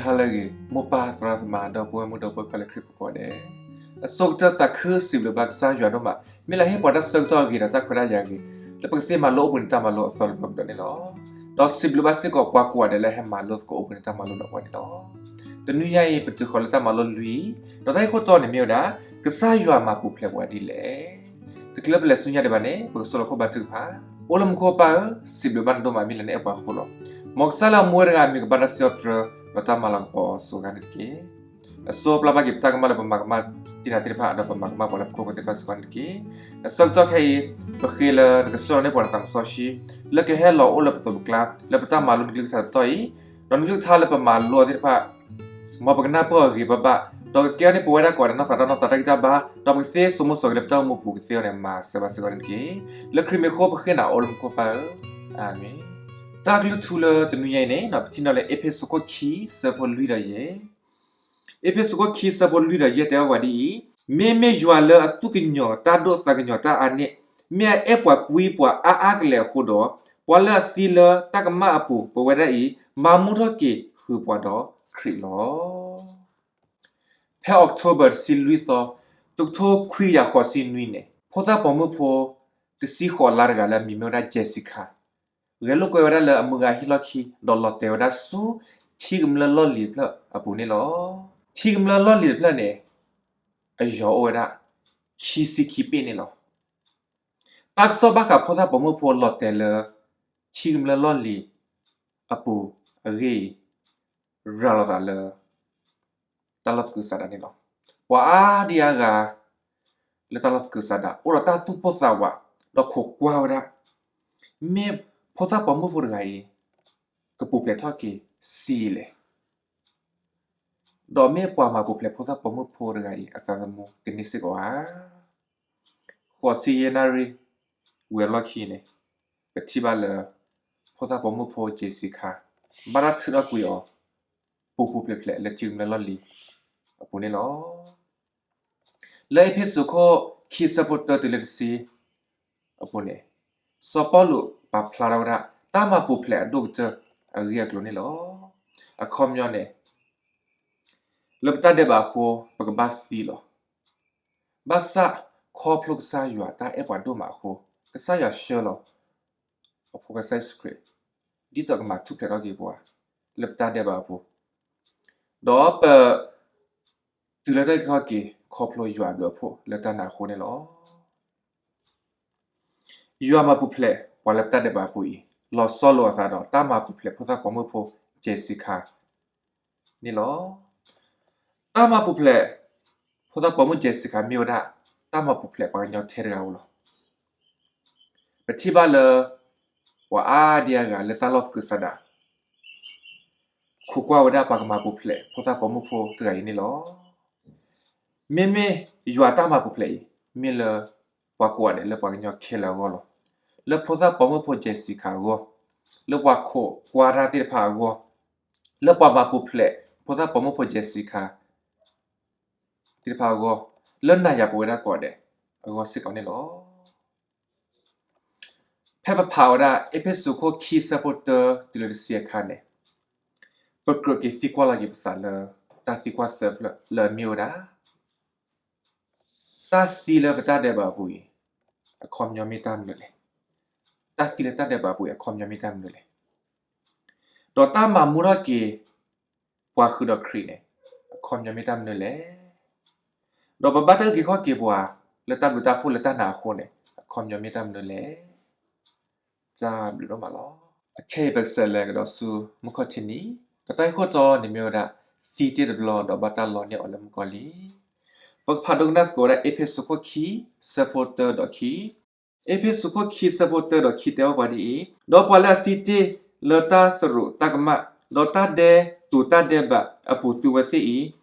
ဟါလၢအဂ့ၤ မိၢ်ပၢ်သရၣ်သမါ ဒီပုၢ်ဝဲၢ်မုၣ်ဒီပုၢ်ဝဲၢ်ကိးဂၤလၢခရံာ်ဖိအဃိန့ၣ်, အဆိကတၢၢ်သးခုစံးဘျုးဘၣ်ကစၢ်ယွၤဒိၣ်မး မ့ၢ်လၢဟ့ၣ်ပှၤတၢ်ဆၢကတီၢ်အဂ့ၤဒီးတၢ်ခွဲးတၢ်ယာ်အဂ့ၤ လၢပကသ့မၤလိအိၣ်ဘှံးနံၤတၢ်မၤလိအသီတဘျီကဒီးန့ၣ်လီၤ. ဒီးစံးဘျုးဘၣ်စ့ၢ်ကီးပှၤကိးဂၤဒဲးလၢဟဲမၤလိသကိးအိၣ်ဘှံးနံၤတၢ်မၤလိဒီးပှၤန့ၣ်လီၤ. တနွံညါအံၤ ပတုၤဃီၤလၢတၢ်မၤလိလွံၢ်, ဒီးတၢ်ဂ့ၢ်ခိၣ်တီန့ၣ်မ့ၢ်ဝဲဒၣ် ကစၢ်ယွၤမၤပူၤဖျဲးပှၤဒ်လဲၣ်. တချုးလၢပလဲၤဆူညါဒံးဘၣ်န့ၣ် ပကဆိလီၤခိၣ်ဘါထုကဖၣ်. အိၣ်လၢမူခိၣ်ပၢ်ဧၢ, စံးဘျုးဘၣ်နဒိၣ်မးမ့ၢ်လၢနအဲၣ်ပှၤအဃိလီၤ. မ်ကစၢ်လၢအမူဝဲတဂၤ မ့ၢ်ကဘၣ်တၢ်စံးထီၣ်ပတြၢၤ ဒီးတၢ်မၤလၤကပီၤအစိၤအဂၤန့ၣ်တက့ၢ်. အစိပျၢ်ဘၣ်က့ၤပတၢ်ကမၣ်လၢပမၤကမၣ်တံၢ်နၤသ့ၣ်တဖၣ် ဒီးပမၤကမၣ်ပှၤလၢပခိၣ်ပဃၢၤသ့ၣ်တဖၣ်စ့ၢ်ကီးန့ၣ်တက့ၢ်. အဆၢကတီၢ်ခဲအံၤ ပဃ့လၢနကဆှၢလီၤန့ၢ်ပှၤနသးစီဆှံ လၢကဟဲလီၤအိၣ်လၢပသိးပကျါ လၢပတၢ်မၤလိနကလုၢ်ကထါတတီၢ်အံၤ, ဒီးနကလုၢ်ကထါလၢပမၤလိအီၤသ့ၣ်တဖၣ် မ်ပကနၢ်ပၢၢ်အီၤဂ့ၤဂ့ၤဘၣ်ဘၣ်, ဒီးကကဲထီၣ်န့ၢ်ပဝဲဒၣ်ကိးဂၤဒဲးနီၢ်သးတၢ်နီၢ်သးတၢ်ဂံၢ်တၢ်ဘါ, ဒီးပကသ့စိာ်မိၣ်စိာ်ဂဲၤလၢပတၢ်အိၣ်မူပူၤ ကသ့အီၤန့ၣ် မၤစၢၤဘၣ်စ့ၢ်ကီးန့ၣ်တက့ၢ်. လၢခရံာ်မံၤအဃိပဃ့နၤအိၣ်လၢမူခိၣ်ပၢ်ဧၢ, အၤမ့ၣ်. တၢ်ကလုၢ်ထူလၢတနွံညါအံၤန့ၣ် ပထံၣ်န့ၢ်လၢအ့းဖ့းစူးခိၣ်ခံ ဆၢဖိလွံၢ်ဒီးယဲၢ် အ့းဖ့းစူးခိၣ်ခံ ဆၢဖိလွံၢ်ဒီးယဲၢ်တဲဘၣ်ပှၤဒ်အံၤ, မ့မ့ၢ်ယွၤလၢအသူၣ်ကညီၤတၢ်ဒိၣ်သးကညီၤတၢ်အါန့ၣ်, မ့ၢ်အအဲၣ်ပှၤကွံပှၤအါအါကလဲာ်အဃိဒီး, ပှၤလၢအသံလၢတၢ်ကမၣ်အပူၤ ပဝဲဒၣ်အံၤ မၤမူထီၣ်က့ၤဃုာ်ပှၤဒီးခရံာ်လီၤ. ဖဲ October တဆံလွံၢ်သီ, တကထိခွံကယၤဃိးဆံနွံန့ၣ်, ဖိသၣ်ပိာ်မုၣ်ဖိ တဆံဃိးလါတဂၤလၢအမံၤမ့ၢ်ဝဲဒၣ် Jessica ဂဲၤလိာ်ကွဲဝဲဒၣ်လၢအမုၢ်ဂၤဟံၣ်လီၢ်ခံ ဒီးလီၤတဲာ်ဝဲဒၣ်ဆူထံကမျၢၢ်လီၢ်လံၤတဖျၢၣ်အပူၤန့ၣ်လီၤ. ထံကမျၢၢ်လီၢ်လံၤတဖျၢၣ်န့ၣ် အယီၤအိၣ်ဝဲဒၣ် ခံဆံခံပ့ၣ်န့ၣ်လီၤ. တၢ်ကစီၣ်ဘၣ်ဃးဖိသၣ်ပိာ်မုၣ်ဖိလီၤတဲာ်လၢ ထံကမျၢၢ်လီၢ်လံၤအပူၤအဂ့ၢ်အံၤ ရၤလီၤသးလၢ တၢ်လီၢ်သကုၤဆးဒးန့ၣ်လီၤ. ပှၤအါဒံအါဂၤ လၢတၢ်လီၢ်သကုၤဆးဒး အိၣ်ဒီးတၢ်သူၣ်ပိၢ်သးဝး ဒီးခိးကွၢ်ဝဲဒၣ် မ့ၢ်ဖိသၣ်ပိာ်မုၣ်ဖိတဂၤအံၤ ကပူၤဖျဲးထီၣ်က့ၤဆံးလဲၣ်. ဒီးမ့ၢ်ပှၤမၤပူၤဖျဲးဖိသၣ်ပိာ်မုၣ်ဖိတဂၤအံၤ အသးသမူကန့ၢ်စ့ၢ်ကီးဧါ. ဃိးဆံယဲၢ်နၣ်ရံၣ်ဝံၤအလီၢ်ခံန့ၣ် ပထံၣ်ဘၣ်လၢ ဖိသၣ်ပိာ်မုၣ်ဖိ Jessica ဘၣ်တၢ်ထုးထီၣ်ကွံာ်အီၤ ပူၤပူၤဖျဲးဖျဲးလၢထံကမျၢၢ်လီၢ်လံၤအပူၤန့ၣ်လီၤ. လၢအ့းဖ့းစူးခိၣ်ခံဆၢဖိတၢတုၤလၢတဆံအပူၤန့ၣ်, စီၤပီလူးပာ်ဖျါထီၣ်ဝဲဒၣ် တၢ်မၤပူၤဖျဲးအဒိၣ်ကတၢၢ်အဂ့ၢ်အကျိၤန့ၣ်လီၤ. အခီပညီန့ၣ် လၢပတၢ်ဒဲးဘးအဃိ ပကဘၣ်သံလီၤ. ဘၣ်ဆၣ်ခီဖျိကစၢ်ယွၤတၢ်အဲၣ်ပှၤဒိၣ်မးအဃိ, ကစၢ်ယွၤဆှၢလီၤ အဖိခွါကစၢ်ယ့ၣ်ၡူးခရံာ် ဒ်သိးကမၤထူၣ်ဖျဲးထီၣ်က့ၤပှၤ လၢပတၢ်ဒဲးဘးအပူၤ, ဒီးပ တုၤလၢတၢ်အုၣ်က့ၤခီၣ်က့ၤ ခီဖျိယွၤအဘျုးအဖှိၣ်လၢတၢ်နာ်အဃိန့ၣ်လီၤ. ယွၤမၤပူၤဖျဲးပှၤလၢပတၢ်ဒဲးဘးအပူၤအံၤ လီၤဆီလိာ်အသးဒီးတၢ်မၤပူၤဖျဲးဖိသၣ်ပိာ်မုၣ်ဖိ Jessica န့ၣ်လီၤ. တၢ်မၤပူၤဖျဲးဖိသၣ်ပိာ်မုၣ် Jessica မ့ၢ်ဝဲဒၣ် တၢ်မၤပူၤဖျဲးပှၤကညီထဲတဂၤဧိၤလီၤ. ပထံၣ်ဘၣ်လၢ ပှၤအါဒံအါဂၤလၢတၢ်လီၢ်သကုၤဆးဒး ခိးကွၢ်ဝဲဒၣ်ပှၤကမၤပူၤဖျဲးဖိသၣ်ပိာ်မုၣ်ဖိတဂၤအံၤန့ၣ်လီၤ. မ့မ့ၢ်ယွၤတၢ်မၤပူၤဖျဲးအံၤ မ့ၢ်လၢပှၤကိးဂၤဒဲးလၢပှၤကညီခဲလၢာ်အဂီၢ်လီၤ. လၢဖိသၣ်ပိာ်မုၣ်ဖိ Jessica အဂီၢ်, လၢပှၤခိးကွၢ်တၢ်သ့ၣ်တဖၣ်အဂီၢ်, လၢပှၤမၤပူၤဖျဲးဖိသၣ်ပိာ်မုၣ်ဖိ Jessica သ့ၣ်တဖၣ်အဂီၢ်, လၢနၤယၤပဝဲဒၣ်ကိးဂၤဒဲးအဂီၢ်စ့ၢ်ကီးန့ၣ်လီၤ. ဖဲပဖးဝဲဒၣ် အ့းဖ့းစူးခိၣ်ခံဆၢဖိတၢတုၤလၢတဆံအခါန့ၣ်, ပကြၢးက့ၤသံကွၢ်လီၤက့ၤပသးလၢ တၢ်သံကွၢ်သၢဖျၢၣ်လၢအမ့ၢ်ဝဲဒၣ်, တၢ်သံလၢပတၢ်ဒဲးဘးအပူၤအံၤ အခီပညီမ့ၢ်တၢ်မနုၤလဲၣ်. တၢ်သံလၢတၢ်ဒဲးဘးအပူၤအံၤ အခီပညီမ့ၢ်တၢ်မနုၤလဲၣ်. ဒီးတၢ်မၤမူထီၣ်က့ၤ ပှၤဃုာ်ဒီးခရံာ်န့ၣ် အခီပညီမ့ၢ်တၢ်မနုၤလဲၣ်. ဒီးပဘၣ်တၢ်အုၣ်က့ၤခီၣ်က့ၤပှၤ လၢတၢ်ဘျုးတၢ်ဖှိၣ်လၢတၢ်နာ်အဃိန့ၣ် အခီပညီမ့ၢ်တၢ်မနုၤလဲၣ်. တၢ်ဘျုးဒိၣ်မးလီၤ. အခဲအံၤပကစးလဲၤကဒီးဆူမုၢ်ခီၣ်ထံးနံၤ, ဒီးတၢ်ဂ့ၢ်ခိၣ်တီန့ၣ်မ့ၢ်ဝဲဒၣ် သံတ့ၢ်တဘျီဒီးဘၣ်တၢ်လီန့ၢ်အီၤလၢမုၣ်ကီၤလံၢ်. ပကဖးဒိကနၣ်သကိးဝဲဒၣ် အ့းဖ့းစူးခိၣ်ခံ ဆၢဖိတၢဒီးခံ အ့းဖ့းစူးခိၣ်ခံဆၢဖိတၢဒီးခံတဲဘၣ်ပှၤဒ်အံၤ, ဒီးပှၤလၢအသံတ့ၢ်လၢတၢ်သရူးတၢ်ကမၣ်, ဒီးတၢ်ဒဲးတူာ်တၢ်ဒဲးဘးအပူၤသုဝဲသ့ၣ်အံၤ,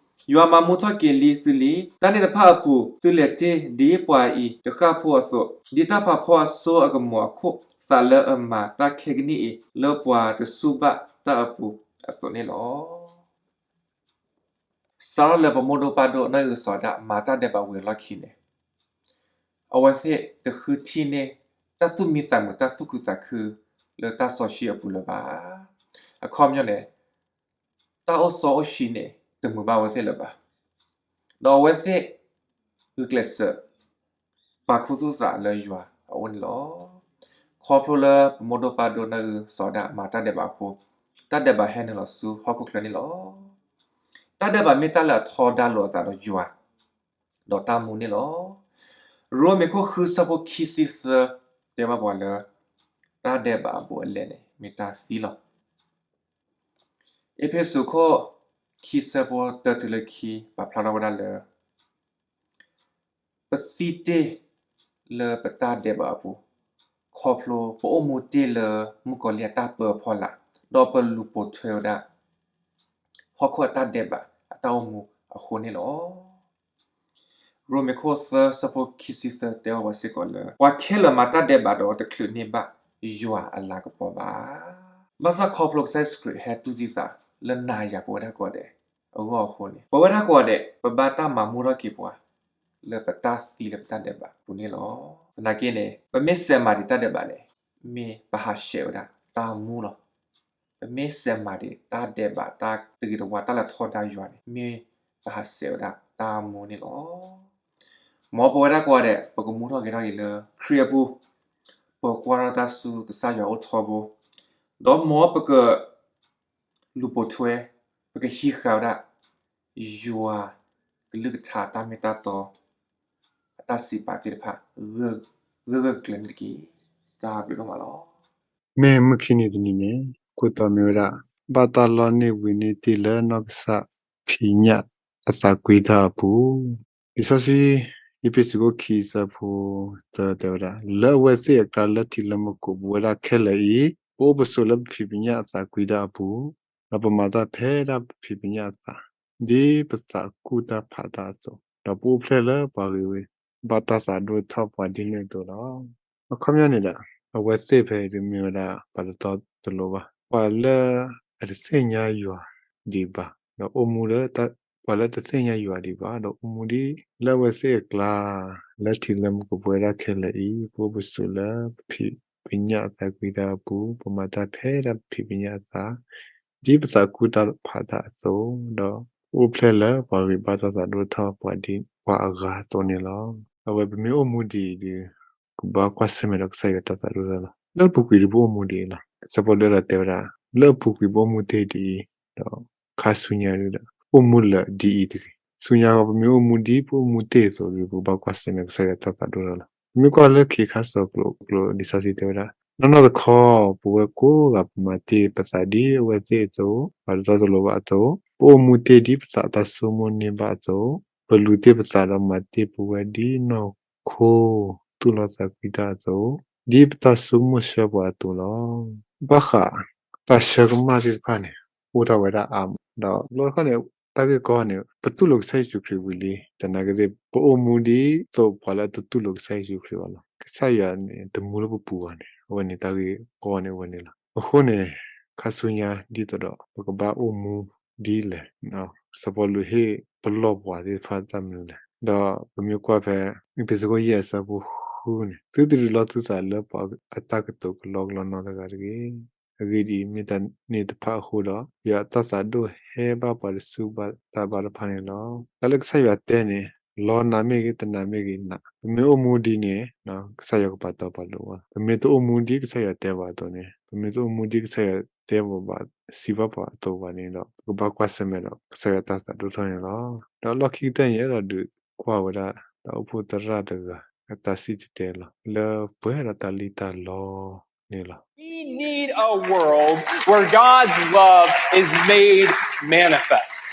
ယွၤမၤမူထီၣ်က့ၤလံသုလံ. တၢ်န့ၣ်တဖၣ်အပူၤသုလဲၤတ့ၢ်ဒ်ပှၤအံၤတဃၣ်ဖိအသိး, ဒ်တၢ်ဖးဖီအစိအကမီၤအခိၣ်သးလၢအမၤတၢ်ခဲကနံၣ်အံၤ လၢပှၤတစူၢ်ဘၣ်တၢ်အပူၤအသိးန့ၣ်လီၤ. စးထီၣ်လၢပမိၢ်ဒိၣ်ပၢ်ဒိၣ်နီၢ်ဂံၢ်စီၤဒၣ် မၤတၢ်ဒဲးဘးဝံၤအလီၢ်ခံန့ၣ်, အဝဲသ့ၣ်တဃုထံၣ်န့ၢ် တၢ်သူၣ်မံသးမုာ် တၢ်သူၣ်ခုသးခု လၢတၢ်စီဆှံအပူၤလၢၤဘၣ်. အခီပညီန့ၣ်, တၢ်အိၣ်စီအိၣ်ဆှံန့ၣ် တမုာ်ဘၣ်အဝဲသ့ၣ်လၢၤဘၣ်. ဒီးအဝဲသ့ၣ် ဂုာ်ကျဲးစၢး ပာ်ခူသူၣ်သးလၢယွၤအအိၣ်န့ၣ်လီၤ. ခီဖျိလၢပမိၢ်ဒိၣ်ပၢ်ဒိၣ်နၢ်အုၣ်စီၤဒၣ်မၤတၢ်ဒဲးဘးအဃိ, တၢ်ဒဲးဘးဟဲနုာ်လီၤဆူဟီၣ်ခိၣ်ချၢန့ၣ်လီၤ. တၢ်ဒဲးဘးမ့ၢ်တၢ်လၢအထီဒါလိာ်အသးဒီးယွၤ ဒီးတၢ်မူန့ၣ်လီၤ. ရိမ့ၤခိၣ်ဃုဆၢဖိခံဆံသၢ တဲဘၣ်ပှၤလၢ တၢ်ဒဲးဘးအဘူးအလဲန့ၣ် မ့ၢ်တၢ်သံလီၤ. အ့းဖ့းစူးခိၣ်ခံဆၢဖိတၢတုၤလၢခံ ပာ်ဖျါထီၣ်ဝဲဒၣ်လၢ ပသံတ့ၢ်လၢပတၢ်ဒဲးဘးအပူၤ, ခီဖျိပအိၣ်မူတ့ၢ်လၢမုၣ်ကီၤလံၢ်အတၢ်ပၢအဖီလာ်, ဒီးပလူၤပိာ်ထွဲဝဲဒၣ် ဟီၣ်ခိၣ်အတၢ်ဒဲးဘးအတၢ်အိၣ်မူအဃိန့ၣ်လီၤ. ရိမ့ၤခိၣ်သၢဆၢဖိခံဆံသၢ တဲဘၣ်ပှၤစ့ၢ်ကီးလၢ ပှၤခဲလၢာ်မၤတၢ်ဒဲးဘးဒီးတချုးန့ၢ်ဘၣ်ယွၤအလၤကပီၤဘၣ်. ဘၣ်ဆၣ်ခီဖျိကစၢ်ယ့ၣ်ၡူးခရံာ်ဟဲတူၢ်သံသးလၢနၤယၤပဝဲဒၣ်ကိးဂၤဒဲးအဂီၢ်အဃိန့ၣ်, ပဝဲဒၣ်ကိးဂၤဒဲး ပဘၣ်တၢ်မၤမူထီၣ်က့ၤပှၤ လၢပတၢ်သံလၢပတၢ်ဒဲးဘးအပူၤန့ၣ်လီၤ. သနာ်က့န့ၣ် ပမ့ၢ်စဲးမၤဒံးတၢ်ဒဲးဘးန့ၣ် မ့ၢ်ပဟးဆှဲးဝဲဒၣ်တၢ်မူလီၤ. ပမ့ၢ်စဲးမၤဒံးတၢ်ဒဲးဘး တၢ်တဂ့ၤတဝါ တၢ်လၢထီဒါယွၤန့ၣ် မ့ၢ်ပဟးဆှဲးဝဲဒၣ်တၢ်မူန့ၣ်လီၤ. မ်ပဝဲဒၣ်ကိးဂၤဒဲး ပကမူထီၣ်ဂဲၤထီၣ်က့ၤလၢခရံာ်အပူၤ, ပကွၢ်ထီၣ်တၢ်ဆူကစၢ်ယွၤအိၣ်ထီဘိ, ဒီးမ်ပက လူၤပိာ်ထွဲ, ပကဟံးဃာ်ဝဲဒၣ် ယွၤကလုၢ်ကထါတၢ်မ့ၢ်တၢ်တီ အတၢ်စံးပာ်သ့ၣ်တဖၣ် ဂၢၢ်ဂၢၢ်ကျၢၤကျၢၤန့ၣ်တက့ၢ်. တၢ်ဘျုးဒိၣ်မးလီၤ. မ့ၢ်မုၢ်ခံနံၤတနံၤန့ၣ် ခိၣ်တီမ့ၢ်ဝဲဒၣ် ဘၣ်တၢ်လီန့ၢ်ဝံၤန့ၢ်တ့ၢ်လၢနီၢ်ကစၢ်ဖံးညၣ်အသးကွံတၢ်အပူၤ, လံာ်စီဆှံ အ့းဖ့းစူးခိၣ်ခံဆၢဖိသၢ တဲဝဲဒၣ်, လၢအဝဲသ့ၣ်အကျါ လၢထံးလၢမူခိၣ် ပဝဲဒၣ်ခဲလၢာ်အံၤ ပအိၣ်ပဆိးလၢပဖံးပညၣ်အသးကွံတၢ်အပူၤ, ဒီးပမၤတၢ်ဖဲဒၣ်ပဖံးပညၣ်အသး, ဒ်ပသးကူၣ်တၢ်ဖးတၢ်အသိး, ဒီးပအိၣ်ဖျဲၣ်လၢပှၤဂ့ၤဝဲ ဘၣ်တၢ်သးဒိၣ်ထီၣ်ပှၤဒ်န့ၣ်အသိးလီၤ. အခီပညီန့ၣ်ဒီး အဝဲသ့ၣ်ဖဲအံၤဒုးမ့ၢ်ဝဲဒၣ် ပှၤတတီတလိၤဘၣ်, ပှၤလၢအတသ့ၣ်ညါယွၤဒံးဘၣ်, ဒီးအိၣ်မူလၢ ပှၤလၢတသ့ၣ်ညါယွၤဒံးဘၣ်, ဒီးအိၣ်မူဒ် လၢအဝဲသ့ၣ်အကျါ လၢထံးလၢမူခိၣ် ပဝဲဒၣ်ခဲလၢာ်အံၤ ပအိၣ်ပဆိးလၢပဖံးပညၣ်အသးကွံတၢ်အပူၤ, ပမၤတၢ်ဖဲဒၣ်ပဖံးပညၣ်အသး, ဒ်ပသးကူၣ်တၢ်ဖးတၢ်အသိး, ဒီးပအိၣ်ဖျဲၣ်လၢပှၤဂ့ၤဘၣ်တၢ်သးဒိၣ်ထီၣ်ပှၤဒ်ပှၤအဂၤအသိးန့ၣ်လီၤ. အဝဲပမ့ၢ်အိၣ်မူဒ်အံၤဒီး ကဘၣ်ကွၢ်ဆၢၣ်မဲာ်ဒီးကစၢ်ယွၤတၢ်သးဒိၣ်ထီၣ်လီၤ. လၢအပူၤကွံာ်ဒီးပအိၣ်မူဒ်အံၤလီၤ. စီၤပီလူးအဲၣ်ဒိးတဲဝဲဒၣ် လၢအပူၤကွံာ်ပအိၣ်မူတ့ၢ်ဒ်အံၤ, ဒီးခါဆူညါဒီး အိၣ်မူလၢာ်ဒ်အံၤတဂ့ၤ. ဆူညါဃီပမ့ၢ်အိၣ်မူဒ် ပအိၣ်မူတ့ၢ်အသိးဒီး ပကဘၣ်ကွၢ်ဆၢၣ်မဲာ်ကစၢ်ယွၤတၢ်သးဒိၣ်ထီၣ်လီၤ. ပမ့ၢ်ကွၢ်လၢခံခါစီၤကျိာ်ကျိာ် လံာ်စီဆှံတဲဝဲဒၣ် နီၢ်နီၢ်တခီ ပဝဲကိးဂၤပမၤတ့ၢ်ပသးဒ်အဝဲသ့ၣ်အသိး, ပှၤတတီတလိၤဘၣ်အသိး, ပအိၣ်မူတ့ၢ်ဒ်ပသးတၢ်ဆိကမိၣ်န့ၢ်ဘၣ်အသိး, ပလူၤတ့ၢ်ပသးဒီးမၤတ့ၢ်ပဝဲဒ်နီၢ်ခိ သူၣ်လီၤသးကွံတၢ်အသိး, ဒ်ပတၢ်ဆိကမိၣ်ဆၢပှၤအသိးလီၤ. ဘၣ်ဃး တၢ်ဆၢကမၣ်သ့ၣ်တဖၣ်န့ၣ် အိၣ်ထီၣ်ဝဲဒၣ်အါမး, ဒီးလီၢ်တခီန့ၣ် တၢ်ဂ့ၢ်ကီန့ၣ် ပတူၢ်လိာ်ကစၢ်ယ့ၣ်ၡူးခရံာ်ဝံၤလံ, သနာ်က့သ့ၣ် ပအိၣ်မူဒ်သိးပှၤလၢအတတူၢ်လိာ်ကစၢ်ယ့ၣ်ၡူးခရံာ်ဘၣ်လီၤ. ကစၢ်ယွၤန့ၣ် တမူလၢပပူၤဘၣ်န့ၣ် အဝဲန့ၣ်တၢ်ဂ့ၢ်ကီန့ၣ်အဝဲန့ၣ်လီၤ. အဃိန့ၣ် ခါဆူညါဒ်သိးဒီး ပကဘၣ်အိၣ်မူဒ်လဲၣ်, စီၤပီလူးဟ့ၣ်ပလီၢ်ပှၤသ့ၣ်တဖၣ်တၢ်မနုၤလဲၣ်. ဒီးပမ့ၢ်ကွၢ်ဖဲ အ့းဖ့းစူးခိၣ်ယဲၢ်အဆၢဖိဃုန့ၣ်, သုတဒုးလီၤသုသးလၢပှၤအတၢ်ကတိၤကလီကလီနီတဂၤတဂ့ၤ. အဂ့ၢ်ဒ်အံၤ, မ့ၢ်တၢ်န့ၣ်တဖၣ်အဃိဒီး ယွၤအတၢ်သးဒိၣ်ဟဲဘၣ်ပှၤတစူၢ်ဘၣ်တၢ်ဘၣ်တဖၣ်န့ၣ်လီၤ. တၢ်လၢကစၢ်ယွၤတဲန့ၣ် လီနၤမ့ၢ်ဂ့ၤ တနာ်မ့ၢ်ဂ့ၤနၤ, ပမ့ၢ်အိၣ်မူဒ်န့ၣ် ကစၢ်ယွၤကပာ်တီပှၤလိၤဝဲ. ပမ့ၢ်တအိၣ်မူဒ်ကစၢ်ယွၤတဲပှၤအသိးန့ၣ်, ပမ့ၢ်တအိၣ်မူဒ်ကစၢ်ယွၤတဲပှၤဘၣ် စံးဘၣ်ပှၤအသိးဘၣ်န့ၣ်ဒီး ပကဘၣ်ကွၢ်ဆၢၣ်မဲာ်ဒီး ကစၢ်ယွၤတၢ်သးဒိၣ်ထီၣ်န့ၣ်လီၤ. ဒီးလီၢ်ခံကတၢၢ်န့ၣ် အဲၣ်ဒိးဒုးကွၢ်ဝဲဒၣ် တၢ်အိၣ်ဖှိၣ်သရၣ်တဂၤ အတၢ်စံၣ်တဲၤတဲလီၤ လၢပှဲၤဒီးတၢ်လံၣ်တၢ်လီန့ၣ်လီၤ. We need a world where God's love is made manifest.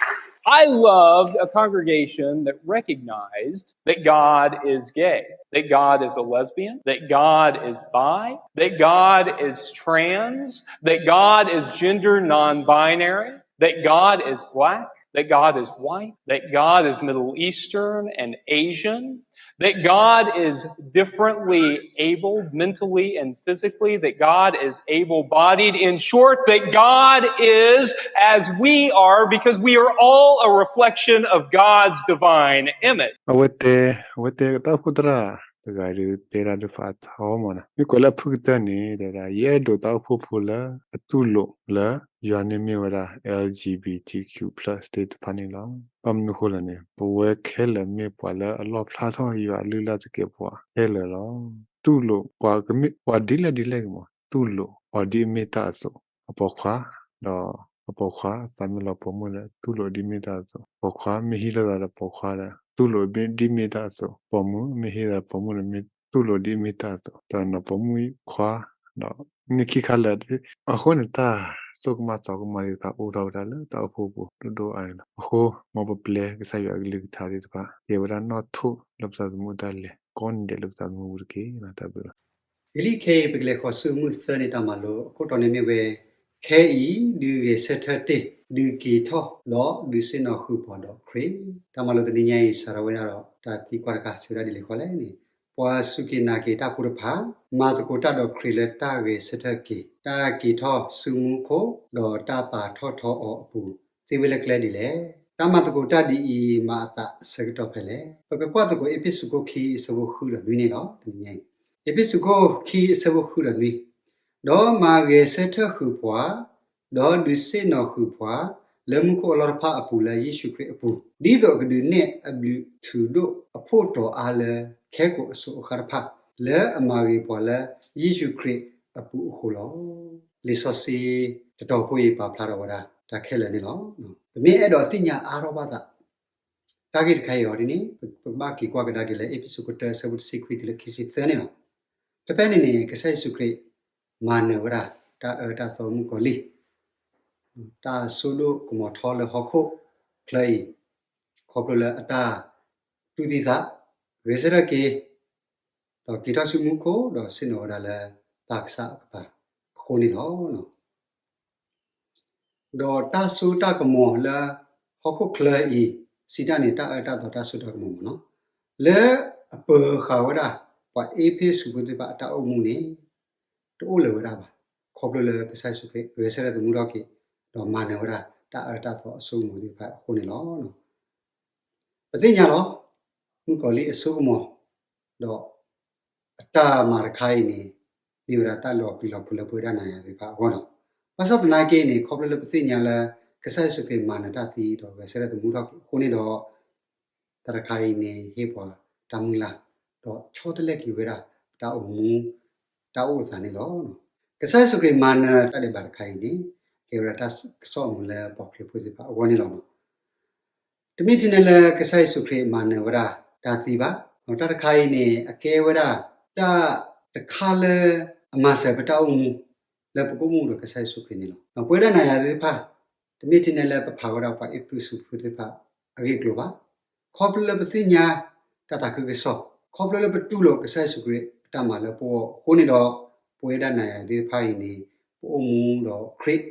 I loved a congregation that recognized that God is gay, that God is a lesbian, that God is bi, that God is trans, that God is gender non binary, that God is black, that God is white, that God is Middle Eastern and Asian, that God is differently abled mentally and physically, that God is able bodied. In short, that God is as we are, because we are all a reflection of God's divine image. အဝဲတဲ, အဝဲတဲတၢ်အိၣ်ဖှိၣ်သရၣ် တဂၤဒုးတဲဒၣ်တဖၣ်အထီမးနီၤ. မ့ၢ်ကွၢ်လၢအဖုၣ်ကတၢၢ်န့ၣ် တဲဝဲဒၣ် ယအဲၣ်ဒိးတၢ်အိၣ်ဖှိၣ်ဖိလၢအတူၢ်လိာ်လၢ ယွၤန့ၣ်မ့ၢ်ဝဲဒၣ် L G B T Q plus သ့ၣ်တဖၣ်န့ၣ်လီၤ. ဘၣ်မနုၤအဃိလဲၣ်န့ၣ် ပဝဲခဲလၢာ်မ့ၢ်ပှၤလၢအလီၣ်ဖျါထီၣ်ယွၤအလုၢ်အလၢ်သကဲးပဝးခဲလၢာ်လီၤ. တူၢ်လိာ်ပှၤကမ့ၢ်ပှၤဒ်လဲၣ်ဒ်လဲၣ်ဂ့ၤမး တူၢ်လိာ်အီၤဒ်အမ့ၢ်တၢ်အသိး, အပိာ်ခွါ, ဒီးအပိာ်ခွါသးမ့ၢ်လီၤပိာ်မုၣ်ဒီး တူၢ်လိာ်ဒ်မ့ၢ်တၢ်အသိး, ပိာ်ခွါမ့ၢ်ဟံးလိာ်သးဒီးပိာ်ခွါဒီး တူၢ်လိာ်ဒ်မ့ၢ်တၢ်အသိး, ပိာ်မုၣ်မ့ၢ်ဟံးသးဒီးပိာ်မုၣ်ဒီး မ့ၢ်တူၢ်လိာ်ဒ်မ့ၢ်တၢ်အသိး, တနီၤပိာ်မုၣ်ခွါ ဒီးန့ၢ်ခံခါလၢာ်, အဃိန့ၣ် တၢ်စိကမီၤသီကမီၤသ့ၣ်တဖၣ်အိၣ်ထီၣ်ဝဲဒၣ်လၢတၢ်အိၣ်ဖှိၣ်ပူၤဒိၣ်ဒိၣ်အါအါလီၤ. အဃိ မ်ပပျဲကစၢ်ယွၤအကလုၢ်ကထါသ့ၣ်တဖၣ် ကဲဝဲဒၣ်နီၣ်ထိၣ်လၢပသးသမူအတၢ်လဲၤ ကိးနံၤဒဲးလၢပသးသမူပူၤတက့ၢ်. တၢ်ဘျုးလီၤ. ဂ့ၤလံခဲအံၤ ပကလဲၤဃီၤဆူမုၢ်သၢနံၤတၢ်မၤလိ အခိၣ်တီန့ၣ်မ့ၢ်ဝဲ ခဲအံၤ ဒုးဂဲၤဆၢထၢၣ်တ့ၢ်, ဒုးက့ၤထီၣ်, ဒီးဒုးဆ့ၣ်နီၤဃုာ်ပှၤဒီးခရံာ်. တၢ်မၤလိတနံၤညါအံၤ စးထီၣ်ဝဲဒၣ်ဒီး တၢ်သံကွၢ်တခါ စံးဝဲဒၣ်ဒ်လဲၣ်ဃီလဲၣ်န့ၣ်, ပှၤစူၢ်က့ၤနာ်က့ၤတၢ်ဖိတဖၣ် မၤသကိးတၢ်ဒီးခရံာ်လၢတၢ်ဂဲၤဆၢထၢၣ်က့ၤ, တၢ်က့ၤထီၣ်ဆူမူခိၣ်, ဒီးတၢ်ပာ်ထီၣ်ထီအီၤအပူၤ သ့ဝဲလၢကျဲဒ်လဲၣ်. တၢ်မၤသကိးတၢ်ဒ်အံၤ မၤအသးအဆၢကတီၢ်ဖဲလဲၣ်. ပကကွၢ်သကိးအ့းဖ့းစူးခိၣ်ခံ အဆၢဖိဃုဒီးနွံန့ၣ်လီၤ. တနံၤညါအံၤ အ့းဖ့းစူးခိၣ်ခံ အဆၢဖိဃုဒီးနွံ, ဒီးမၤဂဲၤဆၢထၢၣ်ဃုာ်ပှၤ, ဒီးဒုးဆ့ၣ်နီၤဃုာ်ပှၤ လၢမူခိၣ်အလီၢ်တဖၣ်အပူၤလၢယ့ၣ်ၡူးခရံာ်အပူၤ, ဒ်သိးအကဒုးနဲၣ်အဘျုးထူးဒိၣ်အဖှိၣ်တီၤအါလၢ ခဲကိာ်အစိၤအဃၣ်တဖၣ်, လၢအမၤဂ့ၤပှၤလၢယ့ၣ်ၡူးခရံာ်အပူၤအဃိလီၤ. လံာ်စီဆှံတတီၤဖိအံၤ ပာ်ဖျါထီၣ်ဝဲဒၣ် တၢ်ခဲလၢာ်န့ၣ်လီၤ. ပမ့ၢ်အဲၣ်ဒိးသ့ၣ်ညါအါထီၣ်ဘၣ်သး တၢ်ဂ့ၢ်တခါအံၤအီၤဒ်န့ၣ် ပကဘၣ်က့ၤကွၢ်ကဒါက့ၤလၢ အ့းဖ့းစူးခိၣ်တၢ အဆၢဖိတဆံခွံတုၤလၢခံဆံသၢန့ၣ်လီၤ. ဖဲဖဲန့ၣ်န့ၣ် ကစၢ်ယ့ၣ်ၡူးခရံာ် မၤနၢၤဝဲဒၣ် တၢ်အၢတၢ်သီမုၣ်ကီၤလံၢ် တၢ်စိဒိၣ်ကမီၤထီလၢဟီၣ်ခိၣ်ချၢအံၤ ခီဖျိလၢအတၢ်တူၢ်သံသး, ဂဲၤဆၢထၢၣ်က့ၤ, ဒီးက့ၤထီၣ်ဆူမူခိၣ် ဒီးဆ့ၣ်နီၤဝဲဒၣ်လၢပၢ်ကစၢ်အကပၤအဃိန့ၣ်လီၤ. ဒီးတၢ်စိတၢ်ကမီၤလၢ ဟီၣ်ခိၣ်ချၢအံၤ စံးတၢ်န့ၣ် တၢ်အၢတၢ်သီတၢ်စိတၢ်ကမီၤမ့ၢ်နီၤ, လၢအပၢၤဃာ်ဝဲဒၣ် ပှၤအ့းဖ့းစူးဖိသ့ၣ်တဖၣ်အတၢ်အိၣ်မူန့ၣ် တအိၣ်လၢၤဝဲဒၣ်ဘၣ်. ခီဖျိလၢကစၢ်ယ့ၣ်ၡူးခရံာ် ဂဲၤဆၢထၢၣ်သမူထီၣ်က့ၤ ဒီးမၤနၢၤဝဲဒၣ် တၢ်အၢတၢ်သီအစိကမီၤသ့ၣ်တဖၣ်အဃိန့ၣ်လီၤ. ပသ့ၣ်ညါလီၤ. မုၣ်ကီၤလံၢ်အစိကမီၤ ဒီးအတၢ်မၤတခါအံၤန့ၣ် မ့ၢ်ဝဲဒၣ်တၢ်လီၤပျံၤလီၤဖုးလၢပဝဲဒၣ်နၤယၤသ့ၣ်တဖၣ်အဂီၢ်လီၤ. ဘၣ်ဆၣ်သနာ်က့န့ၣ် ခီဖျိလၢပသ့ၣ်ညါလၢ ကစၢ်ယ့ၣ်ၡူးခရံာ်မၤနၢၤတၢ်သံ ဒီးဂဲၤဆၢထၢၣ်သမူထီၣ်က့ၤအဃိန့ၣ်ဒီး တၢ်တခါအံၤန့ၣ် ဟ့ၣ်ပှၤတၢ်မုၢ်လၢ် ဒီးဆီတလဲက့ၤဝဲဒၣ် ပတၢ်အိၣ်မူ တၢ်အိၣ်အသးန့ၣ်လီၤ. ကစၢ်ယ့ၣ်ၡူးခရံာ်မၤနၢၤတၢ်ဒဲးဘးတခါအံၤန့ၣ် ကဲဝဲဒၣ်တၢ်ကစီၣ်အမုာ်လၢပှၤခရံာ်ဖိသ့ၣ်တဖၣ်အဂီၢ်န့ၣ်လီၤ. တမ့ၢ်ထဲန့ၣ်လၢကစၢ်ယ့ၣ်ၡူးခရံာ်မၤနၢၤဝဲဒၣ်တၢ်သံဘၣ်. တၢ်တခါအံၤန့ၣ် အကဲဝဲဒၣ် တၢ်တခါလၢအမၤစၢၤပတၢ်အိၣ်မူ လၢပကအိၣ်မူဒီးကစၢ်ယ့ၣ်ၡူးခရံာ်န့ၣ်လီၤ. ပဝဲဒၣ်နၤယၤသ့ၣ်တဖၣ် တမ့ၢ်ထဲန့ၣ်လၢပဖးဝဲဒၣ်ပှၤအ့းဖ့းစူးဖိသ့ၣ်တဖၣ်အဂ့ၢ်အကျိၤဘၣ်. ခီဖျိလၢပသ့ၣ်ညါတၢ်သးခုကစီၣ်, ခီဖျိလၢပတူၢ်လိာ်ကစၢ်ယ့ၣ်ၡူးခရံာ်အတၢ်မၤလၢပဂီၢ်အဃိန့ၣ်ဒီး ပဝဲဒၣ်နၤယၤသ့ၣ်တဖၣ်အံၤန့ၣ် ပအိၣ်မူဒီးခရံာ်,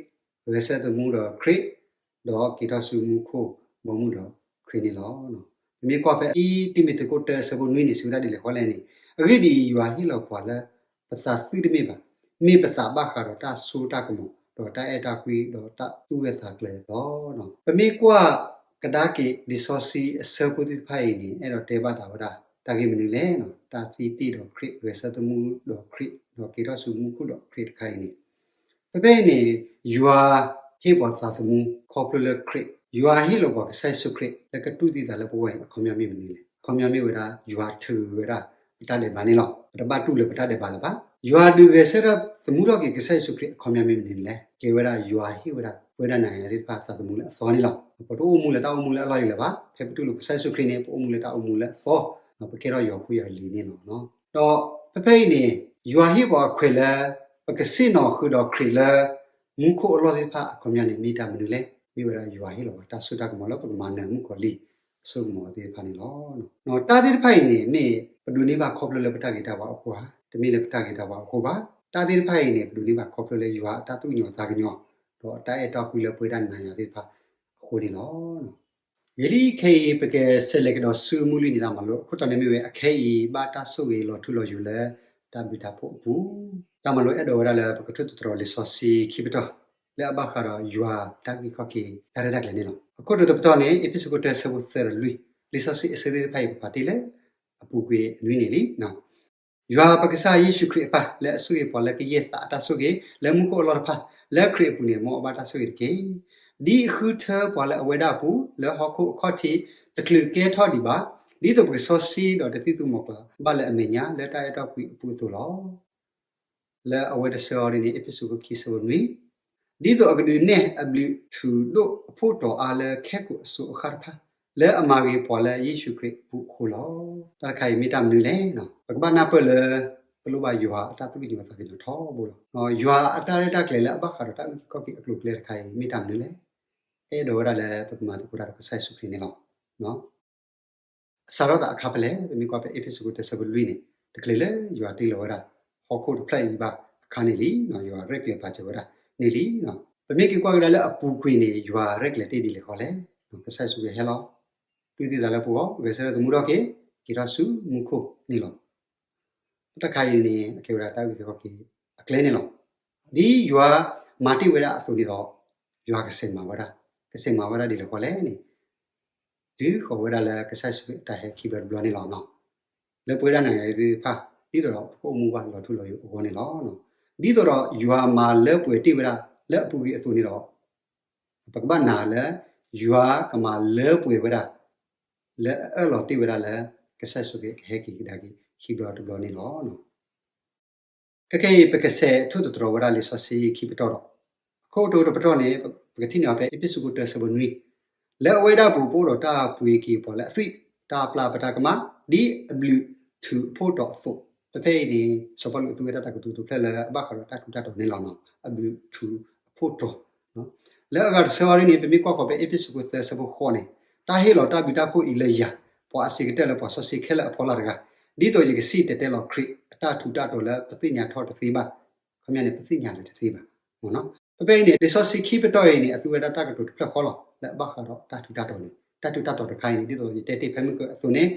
ဂဲၤဆၢထၢၣ်သမူဒီးခရံာ်, ဒီးက့ၤထီၣ်ဆူမူခိၣ်ဘီမုၢ်ဒီးခရံာ်န့ၣ်လီၤ. ပမ့ၢ်ကွၢ်ဖဲအံၤ တံၤမသ့းခိၣ်တၢအဆၢဖိနွံန့ၣ် စံးဝဲဒၣ်ဒ်လဲၣ်ဃီလဲၣ်န့ၣ်, အဂ့ၢ်ဒ်အံၤ, ယွၤဟ့ၣ်လီၤပှၤလၢ ပသးသုတမ့ၢ်ဘၣ်, မ့ၢ်ပသးဘၣ်ဃးဒီးတၢ်စိတၢ်ကမီၤ, ဒီးတၢ်အဲၣ်တၢ်ကွံ, ဒီးတၢ်သူၣ်ဂၢၢ်သးကျၢၤလီၤ. ပမ့ၢ်ကွၢ်ကဒါက့ၤလံာ်စီဆှံအဆၢဖိသ့ၣ်တဖၣ်အံၤန့ၣ် အဲၣ်ဒိးတဲဘၣ်သးဝဲဒၣ် တၢ်ဂ့ၢ်မနုၤလဲၣ်. တၢ်သံတ့ၢ်ဒီးခရံာ်, ဂဲၤဆၢထၢၣ်သမူဒီးခရံာ်, ဒီးက့ၤထီၣ်ဆူမူခိၣ်ဒီးခရံာ်တခါအံၤန့ၣ် ဖဲဖဲအံၤန့ၣ် ယွၤဟ့ၣ်ပှၤသးသမူခီဖျိလၢခရံာ်, ယွၤဟ့ၣ်လီၤပှၤကစၢ်ယ့ၣ်ၡူးခရံာ် လၢကတူၢ်သံသးလၢပဂီၢ်အံၤ အခီပညီမ့ၢ်မနုၤလဲၣ်. အခီပညီမ့ၢ်ဝဲဒၣ် ယွၤထုးဝဲဒၣ် ပတၢ်ဒဲးဘးန့ၣ်လီၤ. ပတဘၣ်တူၢ်လၢပတၢ်ဒဲးဘးလၢၤဘၣ်. ယွၤဒုးဂဲၤဆၢထၢၣ်သမူထီၣ်က့ၤကစၢ်ယ့ၣ်ၡူးခရံာ် အခီပညီမ့ၢ်မနုၤလဲၣ်. ကဲဝဲဒၣ်ယွၤဟ့ၣ်ဝဲဒၣ် ပဝဲဒၣ်နၤယၤသ့ၣ်တဖၣ်သးသမူလၢအသီန့ၣ်လီၤ. ပတအိၣ်မူလၢတၢ်အိၣ်မူလၢအလီၢ်လံၤလၢၤဘၣ်. ဖဲပတူၢ်လိာ်ကစၢ်ယ့ၣ်ၡူးခရံာ်န့ၣ် ပအိၣ်မူလၢတၢ်အိၣ်မူလၢအသီ, ပကဲထီၣ်ယွၤဖိယွၤလံၤန့ၣ်လီၤ. ဒီးဖဲဖဲအံၤန့ၣ် ယွၤဟ့ၣ်ပှၤအခွဲးလၢ ပကဆ့ၣ်နီၤဃုာ်ဒီးခရံာ်လၢ မူခိၣ်အလီၢ်သ့ၣ်တဖၣ်အခီပညီန့ၣ် မ့ၢ်တၢ်မနုၤလဲၣ်. မ့ၢ်ဝဲဒၣ်ယွၤဟ့ၣ်လီၤပှၤတၢ်စိတၢ်ကမီၤလၢပကမၤနၢၤမုၣ်ကီၤလံၢ်အစိကမီၤသ့ၣ်တဖၣ်န့ၣ်လီၤ. တၢ်သ့ၣ်တဖၣ်အံၤန့ၣ် မ့ၢ်ပဒိးန့ၢ်ဘၣ်ခီဖျိလၢပတၢ်ဂ့ၤတၢ်ဝါအဃိဧါ, တမ့ၢ်လၢပတၢ်ဂ့ၤတၢ်ဝါအဃိဘၣ်. တၢ်သ့ၣ်တဖၣ်အံၤန့ၣ် ပဒိးန့ၢ်ဘၣ်ခီဖျိလၢယွၤအတၢ်သူၣ်ကညီၤသးကညီၤ ဒီးအတၢ်အဲၣ်တၢ်ကွံလၢပဝဲဒၣ်နၤယၤသ့ၣ်တဖၣ်အဃိန့ၣ်လီၤ. ဂ့ၤလံခဲအံၤ ပကဆဲးလဲၤကဒီးဆူမုၢ်လွံၢ်နံၤတၢ်မၤလိ အခိၣ်တီန့ၣ်မ့ၢ်ဝဲ အခဲအံၤဘၣ်တၢ်ဆိၣ်ဂ့ၤလီၤထူလီၤယိာ်လၢတၢ်ဘျုးတၢ်ဖှိၣ်အပူၤ. တၢ်မၤလိအဲၣ်ဒိးဝဲဒၣ်လၢပကထိၣ်သတြီၤလံာ်စီဆှံခံပတီၢ် လၢအဘၣ်ဃးဒီးယွၤတၢ်အုၣ်က့ၤခီၣ်က့ၤတၢ်ရဲၣ်တၢ်ကျဲၤန့ၣ်လီၤ. အခိၣ်တီတပတီၢ်န့ၣ် အ့းဖ့းစူးခိၣ်တၢအဆၢဖိသၢဒီးလွံၢ်, လံာ်စီဆှံအဆၢသ့ၣ်တဖၣ်အံၤ ပဖးတ့ၢ်လၢအပူၤကွံာ်အနွံန့ၣ်လံ. ယွၤပကစၢ်ယ့ၣ်ၡူးခရံာ်အပၢ် လၢအဆိၣ်ဂ့ၤပှၤလၢကယဲၢ်သးအတၢ်ဆိၣ်ဂ့ၤ လၢမူခိၣ်အလီၢ်တဖၣ် လၢခရံာ်အပူၤန့ၣ် မ်အဘၣ်တၢ်ဆိၣ်ဂ့ၤတက့ၢ်. ဒ်အဃုထၢပှၤလၢအဝဲဒၣ်အပူၤ လၢဟီၣ်ခိၣ်အခီၣ်ထံး တချုးကဲထီၣ်ဒံးဘၣ်, ဒ်သိးပကစီဆှံဒီးတသံၣ်သူမီၤကျၢ်ဘၣ်လၢအမဲာ်ညါ လၢတၢ်အဲၣ်တၢ်ကွံအပူၤအသိးလီၤ. လၢအဝဲတဆၢအီၤဒ်န့ၣ် အ့းဖ့းစူးခိၣ်ခံဆၢဖိနွံ, ဒ်သိးအကဒုးနဲၣ်အဘျုးထူးဒိၣ်အဖှိၣ်တီၤအါလၢခဲကိာ်အစိၤအဃၣ်တဖၣ်, လၢအမၤဂ့ၤပှၤလၢယ့ၣ်ၡူးခရံာ်အပူၤအဃိလီၤ. တၢ်တခါအံၤမ့ၢ်တၢ်မနုၤလဲၣ်. ပကဘၣ်နၢ်ပၢၢ်လၢ ပလိၣ်ဘၣ်ယွၤအတၢ်သူၣ်ကညီၤသးကညီၤထီဘိလီၤ. ယွၤအတၢ်ရဲၣ်တၢ်ကျဲၤလၢအဘၣ်ဃးဒီးတၢ်အုၣ်က့ၤခီၣ်က့ၤအကျိၤအကျဲတခါအံၤ မ့ၢ်တၢ်မနုၤလဲၣ်. အဲၣ်ဒိးဝဲဒၣ်လၢပကမၤသကိးတၢ်ဒီးကစၢ်ယ့ၣ်ၡူးခရံာ်န့ၣ်လီၤ. အစးထီၣ်သးအခါဖဲလဲၣ်, ပမ့ၢ်ကွၢ်ဖဲအ့းဖ့းစူးခိၣ်တဆၢဖိလွံၢ်န့ၣ်, တချုးလၢယွၤတ့လီၤဝဲဒၣ် ဟီၣ်ခိၣ်တဖျၢၣ်အံၤဘၣ်အခါန့ၣ်လံ, ယွၤရဲၣ်ကျဲၤပာ်စၢၤဝဲဒၣ်န့ၣ်လံ. ပမ့ၢ်က့ၤကွၢ်ကဒါလၢအပူၤကွံာ်န့ၣ် ယွၤရဲၣ်ကျဲၤတ့ၢ်ဒ်လဲၣ်ဃီလဲၣ်. ကစၢ်ယ့ၣ်ၡူးခရံာ်ဟဲလီၤ, တူၢ်သံသးလၢပဂီၢ်, ဂဲၤဆၢထၢၣ်သမူထီၣ်က့ၤ, က့ၤထီၣ်ဆူမူခိၣ်န့ၣ်လီၤ. တၢ်တခါအံၤန့ၣ် အကဲဝဲဒၣ်တၢ်အုၣ်က့ၤခီၣ်က့ၤအကျဲန့ၣ်လီၤ. ဒ်ယွၤမၤတ့ၢ်ဝဲဒၣ်အသိးန့ၣ်ဒီး ယွၤကစဲးမၤဝဲဒၣ်, ကစဲးမၤဝဲဒၣ်ဒ်လဲၣ်ဃီလဲၣ်န့ၣ်, တုၤဃီၤဝဲဒၣ်လၢကစၢ်ယ့ၣ်ၡူးခရံာ်အတၢ်ဟဲခံဘျီတဘျီန့ၣ်လီၤ. လၢပဝဲဒၣ်နၤယၤသ့ၣ်တဖၣ် ဒ်သိးဒီးပကအိၣ်မူဘၣ်လီၤထူလီၤယိာ်အဂီၢ်န့ၣ်လီၤ. ဒ်သိးဒီးယွၤမၤလၢပှဲၤတ့ၢ်ဝဲဒၣ်လၢအပူၤကွံာ်အသိးန့ၣ်ဒီး ပကဘၣ်နာ်လၢ ယွၤကမၤလၢပှဲၤဝဲဒၣ် လၢအအၢၣ်လီၤတ့ၢ်ဝဲဒၣ်လၢ ကစၢ်ယ့ၣ်ၡူးခရံာ်ကဟဲက့ၤကဒါက့ၤခံဘျီတဘျီန့ၣ်လီၤ. ခဲကနံၣ်အံၤ ပကဆဲးထိၣ်သတြီၤဝဲဒၣ်လံာ်စီဆှံခံပတီၢ်ဒီး အခိၣ်တီတပတီၢ်န့ၣ် ပကထံၣ်န့ၢ်အီၤဖဲအ့းဖ့းစူးခိၣ်တၢဆၢဖိနွံ, လၢအဝဲဒၣ်အပူၤ ပအိၣ်ဒီးတၢ်ပှ့ၤက့ၤပှၤလၢအသွံၣ်, တၢ်ပျၢ်ပတၢ်ကမၣ်, ဒ်အဘျုးထူးအဖှိၣ်တီၤအသိး. ဖဲဖဲအံၤန့ၣ် စီၤပီလူးသူဝဲဒၣ်တၢ်ကတိၤတဖျၢၣ်လၢအဘၣ်ဃးဒီးတၢ်ထူးတၢ်တီၤန့ၣ်လီၤ. အဘျုးထူးအဖှိၣ်တီၤ လၢအဂၤတဆၢအံၤန့ၣ် ပမ့ၢ်ကွၢ်ဃီၤဖဲအ့းဖ့းစူးခိၣ်သၢဆၢဖိဃိးန့ၣ်, တၢ်ဟ့ၣ်လီၤတၢ်ဘျုးတၢ်ဖှိၣ်အံၤလၢယၤ, ပှၤအဆံးကတၢၢ်လၢပှၤစီဆှံခဲလၢာ်အဖီလာ်တဂၤ, ဒ်သိးယကစံၣ်တဲၤတဲလီၤခရံာ်အတၢ်ထူးတၢ်တီၤလၢပသ့ၣ်ညါထီၣ်တသ့ဘၣ်, ခီပညီန့ၣ် ပသ့ၣ်ညါလၢၤတသ့ဘၣ်. ဖဲဖဲအံၤန့ၣ် လံာ်စီဆှံခံပတီၢ်အံၤန့ၣ် အသူဝဲဒၣ်တၢ်ကတိၤတဖျၢၣ်ဃီလီၤ လၢအဘၣ်ဃးဒီးတၢ်ထူးတၢ်တီၤန့ၣ်, တၢ်ထူးတၢ်တီၤတခါအံၤန့ၣ် ဒ်သိးယတဲတ့ၢ်ဖဲမုၢ်ကၢအသိးန့ၣ်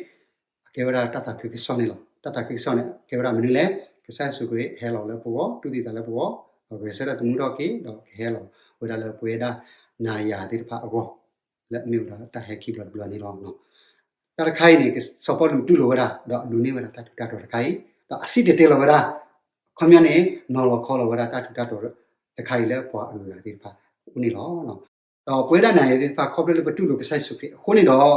အကဲဝဲဒၣ်တၢ်သးခုကစီၣ်န့ၣ်လီၤ. တၢ်သးခုကစီၣ်န့ၣ် ကဲဝဲဒၣ်မနုၤလဲၣ်. ကစၢ်ယ့ၣ်ၡူးခရံာ်ဟဲလီၤလၢပဂီၢ်, တူၢ်သံသးလၢပဂီၢ်, ဒီးဂဲၤဆၢထၢၣ်သမူထီၣ်က့ၤ, ဒီးကဟဲလီၤဝဲဒၣ်လၢပဝဲဒၣ်နၤယၤသ့ၣ်တဖၣ်အဂီၢ်, လၢအမ့ၢ်ဝဲဒၣ်တၢ်ဟဲခံဘျီတဘျီန့ၣ်လီၤ. တၢ်တခါအံၤန့ၣ် စီၤပီလူးတူၢ်လိာ်ဝဲဒၣ် ဒီးအဒိးန့ၢ်ဝဲဒၣ်တၢ်ထူးတၢ်တီၤတခါအံၤ, ဒီးအစံၣ်တဲၤတဲလီၤဝဲဒၣ်, ခီပညီန့ၣ် နီၤလီၤခီလီၤဝဲဒၣ်တၢ်ထူးတၢ်တီၤတခါအံၤလၢပှၤအဂၤသ့ၣ်တဖၣ်အအိၣ်န့ၣ်လီၤ. ဒီးပဝဲဒၣ်နၤယၤသ့ၣ်တဖၣ် ခီဖျိလၢပတူၢ်လိာ်ကစၢ်ယ့ၣ်ၡူးခရံာ်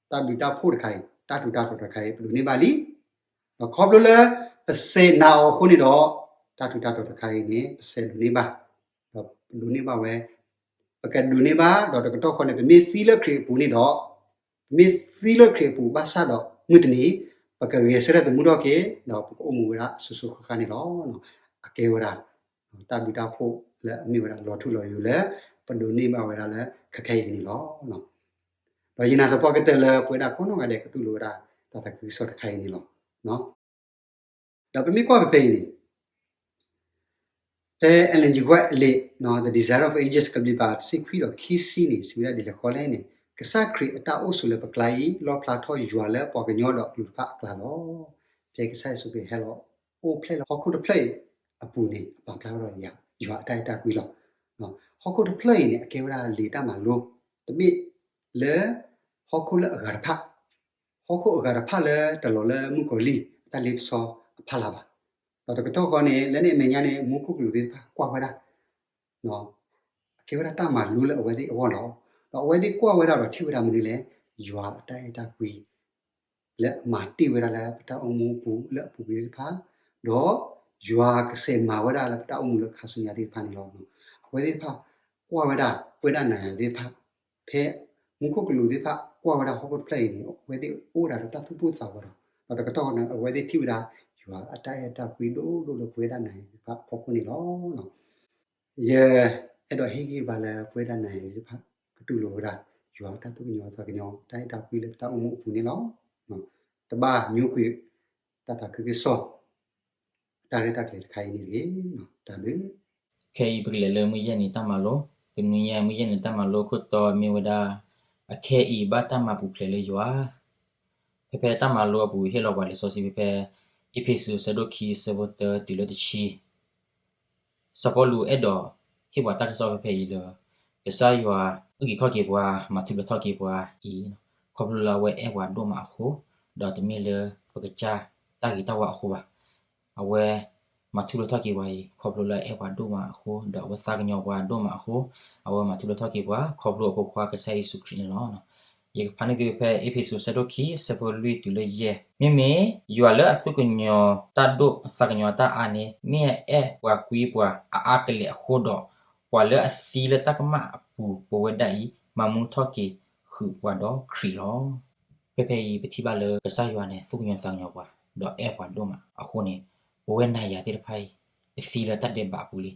အဃိန့ၣ်ဒီး တၢ်ဘျုးတၢ်ဖှိၣ်တခါအံၤ, တၢ်ထူးတၢ်တီၤတခါအံၤ ပဒိးန့ၢ်ဘၣ်လံ. ဒီးခီဖျိလၢပစဲးနာ်အီၤအဃိန့ၣ်ဒီး တၢ်ထူးတၢ်တီၤတခါအံၤန့ၣ် ပစဲးဒိးန့ၢ်ဘၣ်, ဒီးပဒိးန့ၢ်ဘၣ်ဝဲ, ပကဒိးန့ၢ်ဘၣ်, ဒီးတကတီၢ်ဃီန့ၣ် ပမ့ၢ်သံလၢခရံာ်အပူၤန့ၣ်ဒီး, ပမ့ၢ်သံလၢခရံာ်အပူၤဘၣ်ဆၣ်ဒီး မုၢ်တနံၤ ပကဂဲၤဆၢထၢၣ်သမူထီၣ်က့ၤ, ဒီးပကအိၣ်မူဝဲဒၣ်အစိၤစိၤဃၣ်ဃၣ်န့ၣ်လီၤ. အကဲဝဲဒၣ် တၢ်ဘျုးတၢ်ဖှိၣ်လၢအမ့ၢ်ဝဲဒၣ်လီၤထူလီၤယိာ်လၢ ပဒိးန့ၢ်ဘၣ်ဝဲဒၣ်လၢခဲခဲအံၤန့ၣ်လီၤ. ဒီးယနာ်သပှၢ်ကတၢၢ်လၢပဝဲဒၣ်ကိးနီၢ်ဂၤဒဲးကတူၢ်လိာ်ဝဲဒၣ် တၢ်သးခုကစီၣ်တခါအံၤန့ၣ်လီၤ. ဒီးပမ့ၢ်ကွၢ်ဖဲဖဲအံၤန့ၣ် ဖဲ Ellen G. White အလံာ် The Desire of Ages ကဘျံးပၤတဆံခွံဒီးခံဆံန့ၣ် စံးဝဲဒၣ်ဒ်လဲၣ်ဃီလဲၣ်န့ၣ်, ကစၢ်ခရံာ်အတၢ်အိၣ်ဆိးလၢပကျါအံၤ လီၣ်ဖျါထီၣ်ယွၤလၢပှၤကညီဒီးကလုာ်တဖၣ်အကျါလီၤ. ဖဲကစၢ်ယ့ၣ်ၡူးခရံာ်ဟဲလီၤအိၣ်ဖျဲၣ်လၢဟီၣ်ခိၣ်တဖျၢၣ်အံၤအပူၤန့ၣ် အပာ်ဖျါထီၣ်ယွၤအတၢ်အဲၣ်တၢ်ကွံလီၤ. ဟီၣ်ခိၣ်တဖျၢၣ်အံၤန့ၣ် အကဲဝဲဒၣ်လံာ်တၢ်မၤလိတဘ့ၣ်လၢ ဟီၣ်ခိၣ်လၢအဂၤတဖၣ်, ဟီၣ်ခိၣ်အဂၤတဖၣ်လၢတလီၤလၢမုၣ်ကီၤလံၢ်အတၢ်လ့ပစီအဖီလာ်ဘၣ်. ဒီးတကတီၢ်ဃီန့ၣ် လၢန့ၣ်အမဲာ်ညါန့ၣ် မူခိၣ်ကလူးသ့ၣ်တဖၣ်ကွၢ်ဝဲဒၣ် အကဲဝဲဒၣ်တၢ်မၤလိလၢအဝဲသ့ၣ်အဂီၢ်လီၤ. ဒီးအဝဲသ့ၣ်ကွၢ်ဝဲဒၣ်ဒီးထံၣ်ဝဲဒၣ်မနုၤလဲၣ်, ယွၤအတၢ်အဲၣ်တၢ်ကွံ လၢအမၤတ့ၢ်ဝဲဒၣ်လၢပတၢ်အိၣ်မူအပူၤလၢအပူၤကွံာ်သ့ၣ်တဖၣ်, ဒီးယွၤကစဲးမၤဝဲဒၣ်လၢပတၢ်အိၣ်မူလၢခါဆူညါသ့ၣ်တဖၣ်န့ၣ်လီၤ. အဝဲသ့ၣ်တဖၣ်ကွၢ်ဝဲဒၣ် ပဝဲဒၣ်နၤယၤသ့ၣ်တဖၣ် ဖဲမူခိၣ်ကလူးသ့ၣ်တဖၣ်ကွၢ်ဝဲဒၣ်ဟီၣ်ခိၣ်တဖျၢၣ်အံၤန့ၣ် အဝဲသ့ၣ်အိၣ်ဝဲဒၣ်လၢတၢ်သူၣ်ပိၢ်သးဝးဒီး ဒီးတကတီၢ်န့ၣ် အဝဲသ့ၣ်ထံၣ်ဝဲဒၣ် ယွၤအတၢ်အဲၣ်တၢ်ကွံဒိၣ်ဒိၣ်လၢပဝဲဒၣ်နၤယၤသ့ၣ်တဖၣ်အဖီခိၣ်န့ၣ်လီၤ. ယအဲၣ်ဒိးဟ့ၣ်ဂံၢ်ဘါလၢပဝဲဒၣ်နၤယၤသ့ၣ်တဖၣ် ကတူၢ်လိာ်ဝဲဒၣ် ယွၤအတၢ်သူၣ်ကညီၤသးကညီၤ တၢ်အဲၣ်တၢ်ကွံလၢပတၢ်အိၣ်မူအပူၤန့ၣ်လီၤ. တဘၣ်ညိကွံာ် တၢ်သးခုကစီၣ် အတၢ်ရဲၣ်တၢ်ကျဲၤတခါအံၤန့ၣ်တဂ့ၤ. တၢ်ဘျုး. ခဲအံၤပကလဲၤလၢမုၢ်ယဲၢ်နံၤတၢ်မၤလိ, တနွံညါမုၢ်ယဲၢ်နံၤတၢ်မၤလိခိၣ်တီမ့ၢ်ဝဲဒၣ် အခဲအံၤဘၣ်တၢ်မၤပူၤဖျဲးလၢယွၤ. ဖဲဖဲတၢ်မၤလိအပူၤဟ့ၣ်လီၤပှၤလံာ်စီဆှံဖဲဖဲ အ့းဖ့းစူးအဆၢဒိၣ်ခံအဆၢဖိတၢတုၤလၢတဆံ စီၤပီလူးအဲၣ်ဒိးဟ့ၣ်ပှၤတၢ်ကစီၣ်ဖဲဖဲအံၤလၢ ကစၢ်ယွၤအုၣ်က့ၤခီၣ်က့ၤပှၤ မၤထူးဘျီထီၣ်က့ၤပှၤအံၤ ခီဖျိလၢအဝဲအဲၣ်ပှၤဒိၣ်မးအဃိ, ဒီးတမ့ၢ်လၢပကစၢ်တၢ်ဂ့ၤတၢ်ဝါအဃိဘၣ်. အဝဲမၤထူလၢထီၣ်က့ၤပှၤအံၤ ခီဖျိလၢအအဲၣ်ပှၤဒိၣ်မးအဃိ, ဒီးအဝဲသးကညီၤပှၤဒိၣ်မးအဃိ, အဝဲမၤထူလၢထီၣ်က့ၤပှၤ ခီဖျိအဖိခွါကစၢ်ယ့ၣ်ၡူးခရံာ်န့ၣ်လီၤ. ယကဖးန့ၢ်သုဖဲအ့းဖ့းစူး အဆၢဒိၣ်ခံ အဆၢဖိလွံၢ်တုၤလၢယဲၢ်, မ့မ့ၢ်ယွၤလၢအသူၣ်ကညီၤတၢ်ဒိၣ် သးကညီၤတၢ်အါန့ၣ် မ့ၢ်အအဲၣ်ပှၤကွံပှၤအါအါကလဲာ်အဃိဒီး, ပှၤလၢအသံလၢတၢ်ကမၣ်အပူၤ ပဝဲဒၣ်အံၤ မၤမူထီၣ်က့ၤဃုာ်ပှၤဒီးခရံာ်လီၤ. ဖဲဖဲအံၤ ပထံၣ်ဘၣ်လၢကစၢ်ယွၤန့ၣ် သူၣ်ကညီၤသးကညီၤပှၤ ဒီးအဲၣ်ပှၤဒိၣ်မးအဃိန့ၣ်, ပဝဲနၤယၤသ့ၣ်တဖၣ်အံၤ ပသံလၢတၢ်ဒဲးဘးအပူၤလံ.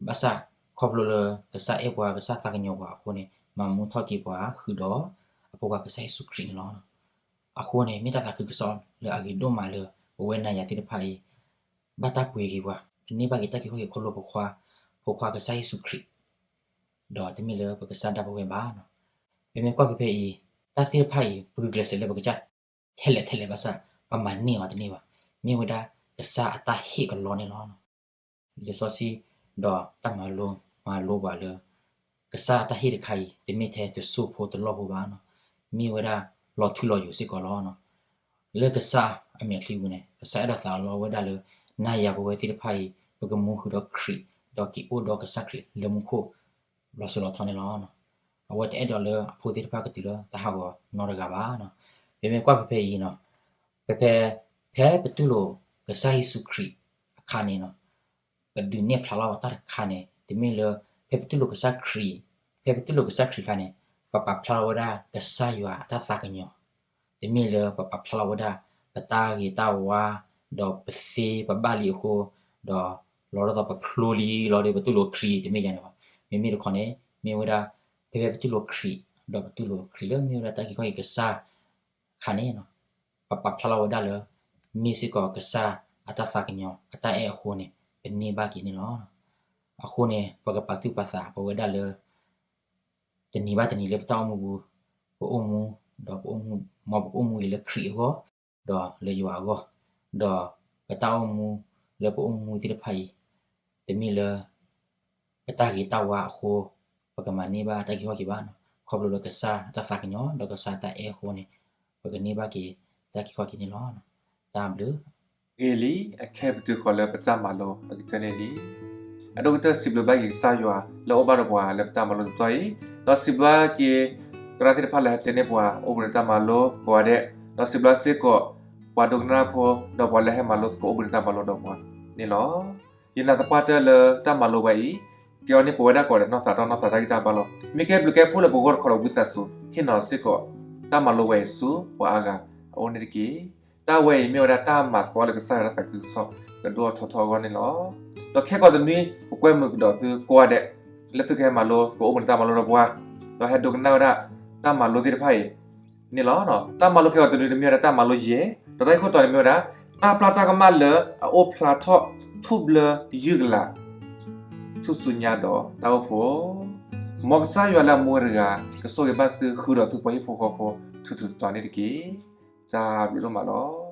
ဘၣ်ဆၣ်ခီဖျိလၢကစၢ်အဲၣ်ပှၤ ကစၢ်သးကညီၤပှၤအဃိန့ၣ် မၤမူထီၣ်က့ၤပှၤဃုာ်ဒီး အဖိခွါကစၢ်ယ့ၣ်ၡူးခရံာ်န့ၣ်လီၤ. အဃိန့ၣ် မ့ၢ်တၢ်သးခုကစီၣ်လၢအဂ့ၤဒိၣ်မးလၢ ပဝဲနၤယၤသ့ၣ်တဖၣ်အံၤ ဘၣ်တၢ်ပှ့ၤက့ၤပှၤ, ပန့ၢ်ဘၣ်က့ၤတၢ်က့ၤခီၣ်က့ၤခီဖျိပဖိခွါ, ဖိခွါကစၢ်ယ့ၣ်ၡူးခရံာ်, ဒီးတမ့ၢ်လၢပကစၢ်ဒၣ်ပဝဲဘၣ်. ပမ့ၢ်ကွၢ်ဖဲဖဲအံၤ တၢ်သ့ၣ်တဖၣ်အံၤ ပဂုာ်ကျဲးစၢးလၢပကစၢ်ထဲလဲၣ်ထဲလဲၣ်ဘၣ်ဆၣ် ပမၤန့ၢ်အီၤတန့ၢ်ဘၣ်. မ့ၢ်ဝဲဒၣ်ကစၢ်အတၢ်ဟ့ၣ်ကလီန့ၣ်လီၤ. လံာ်စီဆှံ ဒီးတၢ်မၤလိ မၤလိပှၤလၢ ကစၢ်အတၢ်ဟ့ၣ်တခါအံၤ တမ့ၢ်ထဲတစိၢ်ဖိတလီၢ်ဖိဘၣ်, မ့ၢ်ဝဲဒၣ်လီၤထူလီၤယိာ်စ့ၢ်ကီးလီၤ. လၢကစၢ်အမဲာ်ချံပူၤန့ၣ် ကစၢ်အဲၣ်ဒိးသးလီဝဲဒၣ်လၢ နၤယၤပဝဲသ့ၣ်တဖၣ်အံၤ ပကမူဃုာ်ဒီးခရံာ် ဒီးက့ၤအိၣ်ဒီးကစၢ်ခရံာ်လၢမူခိၣ် လီၤစိၤလီၤထီန့ၣ်လီၤ. အဝဲတအဲၣ်ဒိးလၢအဖိသ့ၣ်တဖၣ်ကတုၤလၢတၢ်ဟးဂီၤနီတဂၤဘၣ်. ပမ့ၢ်ကွၢ်ဖဲဖဲအံၤ ဖဲဖဲ ဖဲပတူၢ်လိာ်ကစၢ်ယ့ၣ်ၡူးခရံာ်အခါန့ၣ် ပဒုးနဲၣ်ဖျါလီၤတၢ်တခါန့ၣ် တမ့ၢ်လၢ ဖဲပတူၢ်လိာ်ကစၢ်ခရံာ်, ဖဲပတူၢ်လိာ်ကစၢ်ခရံာ်အခါန့ၣ် ပပာ်ဖျါလီၤဝဲဒၣ်ကစၢ်ယွၤအတၢ်သးကညီၤ, တမ့ၢ်လၢပပာ်ဖျါလီၤဝဲဒၣ် ပတၢ်ဂ့ၤတၢ်ဝါ, ဒီးပသ့ပဘၣ်လံအဃိ, ဒီးလီၤဒ်သိးပဖျိလံလီၤဒီး ပတူၢ်လိာ်ခရံာ် တမ့ၢ်ယၤန့ၣ်ဘၣ်. မ့မ့ၢ်တခီန့ၣ် မ့ၢ်ဝဲဒၣ် ဖဲဖဲပတူၢ်လိာ်ခရံာ်, ဒီးပတူၢ်လိာ်ခရံာ်လၢမ့ၢ်ဝဲဒၣ်တၢ်က့ၤခီၣ်က့ၤကစၢ် အခါန့ၣ် ပပာ်ဖျါလီၤဝဲဒၣ်လၢ မ့ၢ်စ့ၢ်ကီးကစၢ်အတၢ်သးကညီၤအတၢ်အဲၣ်အဃိန့ၣ် ပန့ၢ်ဘၣ်က့ၤန့ၣ်လီၤ. အဃိန့ၣ် ပကပာ်သူၣ်ပာ်သးပဝဲဒၣ်လၢ တနံၤဘၣ်တနံၤလၢပတၢ်အိၣ်မူပူၤ, ပအိၣ်မူ, ဒီးပအိၣ်မူ, မ်ပကအိၣ်မူအံၤလၢခရံာ်အဂီၢ်, ဒီးလၢယွၤအဂီၢ်, ဒီးပတၢ်အိၣ်မူလၢပအိၣ်မူသ့ၣ်တဖၣ်အံၤ တမ့ၢ်လၢ ပတၢ်ဂ့ၤတၢ်ဝါအဃိ ပကမၤန့ၢ်ဘၣ်တၢ်က့ၤခီၣ်က့ၤဘၣ်, ခီဖျိလၢကစၢ်အတၢ်သးကညီၤ ဒီးကစၢ်အတၢ်အဲၣ်အဃိန့ၣ် ပကန့ၢ်ဘၣ်က့ၤတၢ်က့ၤခီၣ်က့ၤန့ၣ်လီၤ. တၢ်ဘျုး ဂ့ၤလံ, အခဲပတုၤဃီၤလၢပတၢ်မၤလိအကတၢၢ်န့ၣ်လံ. အဒိၣ်ကတၢၢ်စံးဘျုးဘၣ်က့ၤကစၢ်ယွၤလၢအအိၣ်ဘၣ်ဒီးပှၤလၢပတၢ်မၤလိတတီၤအံၤ, ဒီးစံးဘျုးက့ၤ သရၣ်သ့ၣ်တဖၣ်လၢဟဲတဲန့ၢ်ပှၤ အိၣ်ဘှံးနံၤတၢ်မၤလိကိးဂၤဒဲး, ဒီးစံးဘျုးစ့ၢ်ကီး ပှၤဒိကနၣ်ဖိ ဒီးပှၤလၢဟဲမၤလိသကိးအိၣ်ဘှံးနံၤတၢ်မၤလိဒီးပှၤန့ၣ်လီၤ. ယနာ်သပှၢ်တၢၢ်လၢတၢ်မၤလိဝဲအံၤ ကဲအီၤန့ၢ်ပဝဲဒၣ်ကိးဂၤဒဲးနီၢ်သးတၢ်နီၢ်သးတၢ်ဂံၢ်တၢ်ဘါလီၤ. မ့ၢ်ကဲဘျုးကဲဖှိၣ်လၢပဂီၢ်တခီဒီးဝံသးစူၤ ဟ့ၣ်နီၤစ့ၢ်ကီး တၢ်မၤလိဝဲအံၤဆူပှၤအါဂၤအအိၣ်န့ၣ်တက့ၢ်. တၢ်ဝဲအံၤမ့ၢ်ဝဲဒၣ်တၢ်မၤသကိးလၢကစၢ်ယွၤတၢ်သးခုကစီၣ် ကဒိၣ်ထီၣ်ထီထီၣ်အဂီၢ်န့ၣ်လီၤ. ဒီးခဲကိးတနွံ ပကွဲမုာ်ကဒီးသုကိးဂၤဒဲး လၢသုကဟဲမၤလိသကိးအိၣ်ဘှံးနံၤတၢ်မၤလိဒီးပှၤ, ဒီးဟဲဒိကနၣ်ဝဲဒၣ်တၢ်မၤလိသ့ၣ်တဖၣ်အံၤ န့ၣ်လီၤ. တၢ်မၤလိခဲကိးတနွံန့ၣ်မ့ၢ်ဝဲဒၣ်တၢ်မၤလိယဲၢ်, ဒီးတၢ်ဂ့ၢ်ခိၣ်တီန့ၣ်မ့ၢ်ဝဲဒၣ် တၢ်ပျၢ်တၢ်ကမၣ်လၢအအိၣ်ဖျါထီၣ်ထူၣ်ဘျၢယုၢ်ကလး ထူၣ်စုညါဒီးတၢ်အိၣ်ဖှိၣ်. မ်ကစၢ်ယွၤလၢအမူဝဲတဂၤ ကဆိၣ်ဂ့ၤဘၣ်သုဃုာ်ဒီးသုပှၤဟံၣ်ဖိဃီဖိ ထူးထူးတီၤတီၤန့ၣ်တက့ၢ်. တၢ်ဘျုးဒိၣ်မးလီၤ.